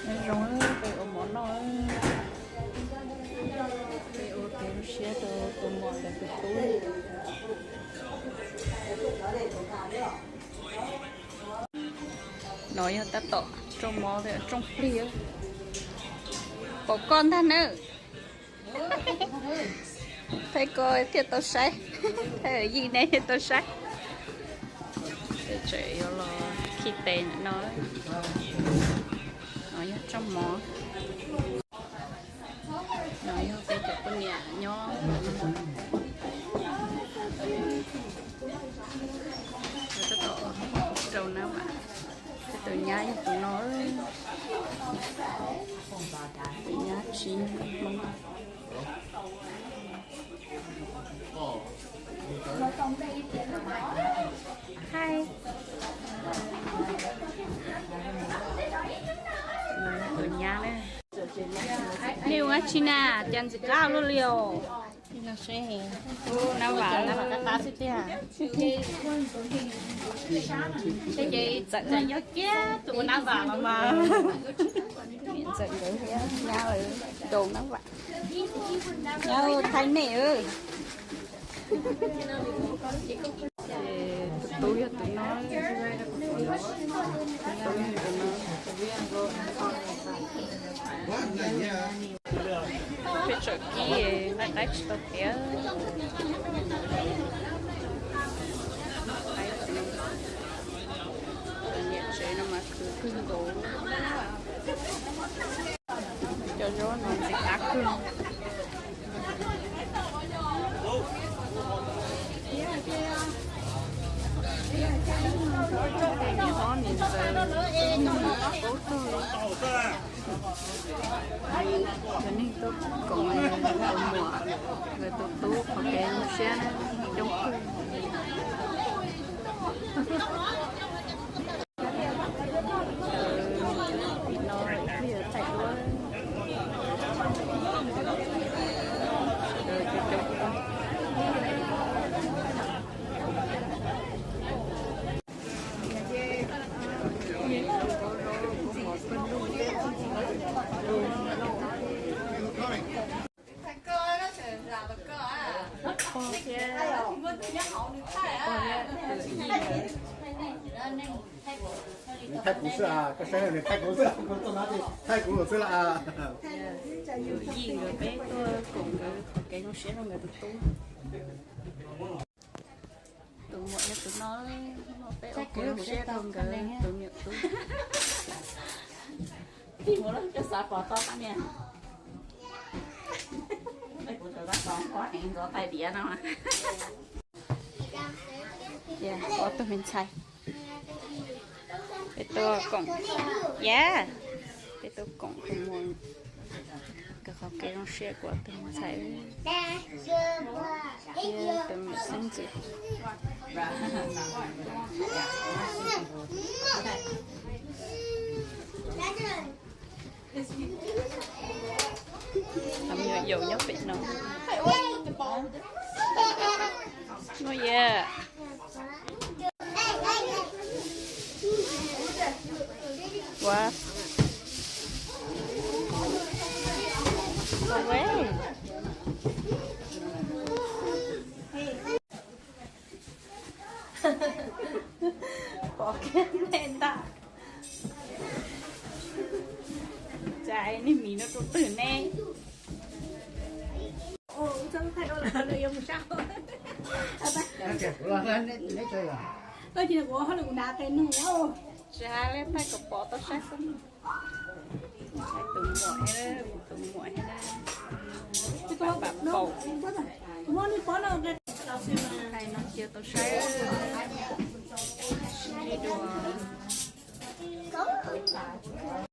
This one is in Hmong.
Nyob zoo, peb ua mov noj, peb ua kev zoo siab rau tus muam ntawm tus tub. No yog tab tom rooj mov, rooj plig. Pom koj ntag nawb. Thaij koj thiaj tau saib, thaij yij neb thiaj tau saib. Peb tseem yuav los khi tes ntawm no. No yog rooj mov. No yog peb cov poj niam nyob. Tab tom rau na mas, peb tus nyab yog tus no, tus nyab tsis Hmoob. Hi. Tus nyab na. Nej ua dab tsi na, cas ntxim qab luaj li os? Nab vam, nab vam qab qab xwb tiag. Ces txawm yog kiag tus ua nab vam los mas. Txawm nkawd thiab nyab lawv rau nab vam. Nyab thaij nej. Tus tub yog tus no, tus tub yog tus no. Peb tseem kib nqaij qaib tsis tau tiav. Niam tsev no mas khwv kawg nkaus. Cov zaub no ntxim qab kawg. Niam hlob niam ntxawm paub tag li. Cov neeg tuaj koom tus muam nkawd tus tub qhov kev zoo siab coob kawg. Tim no ib pliag thaij duab. Sawv daws coob coob. Nws thaij kuv xwb, koj saib nws thaij kuv xwb, kuv tuaj no ces thaij kuv xwb las. Yij nkawd peb tuaj koom nkawd qhov kev zoo siab rau nkawd tus tub. Tus muam yog tus no, peb ua kev zoo siab rau nkawd tus niam tub. Tig mus lawm coj xav pom tau qab niag. Peb kuv tus tab tom nqos heev ntxuav tais diav no. Ob tug me ntxhais, peb tuaj koom, yam, peb tuaj koom tus muam nkawd qhov kev zoo siab kuv ob tug me ntxhais thiab tus me xeeb ntxwv. Cov me nyuam yaus nyob pem no. No yam. Ua, ua, pom kiag nej ntag. Cas niag Mim no tus twg ne? Tsis hais li, thaij kom pom tau saib xwb. Thaij tus muam thiab, tus muam thiab. Pam paum. Thaij no cia tau saib.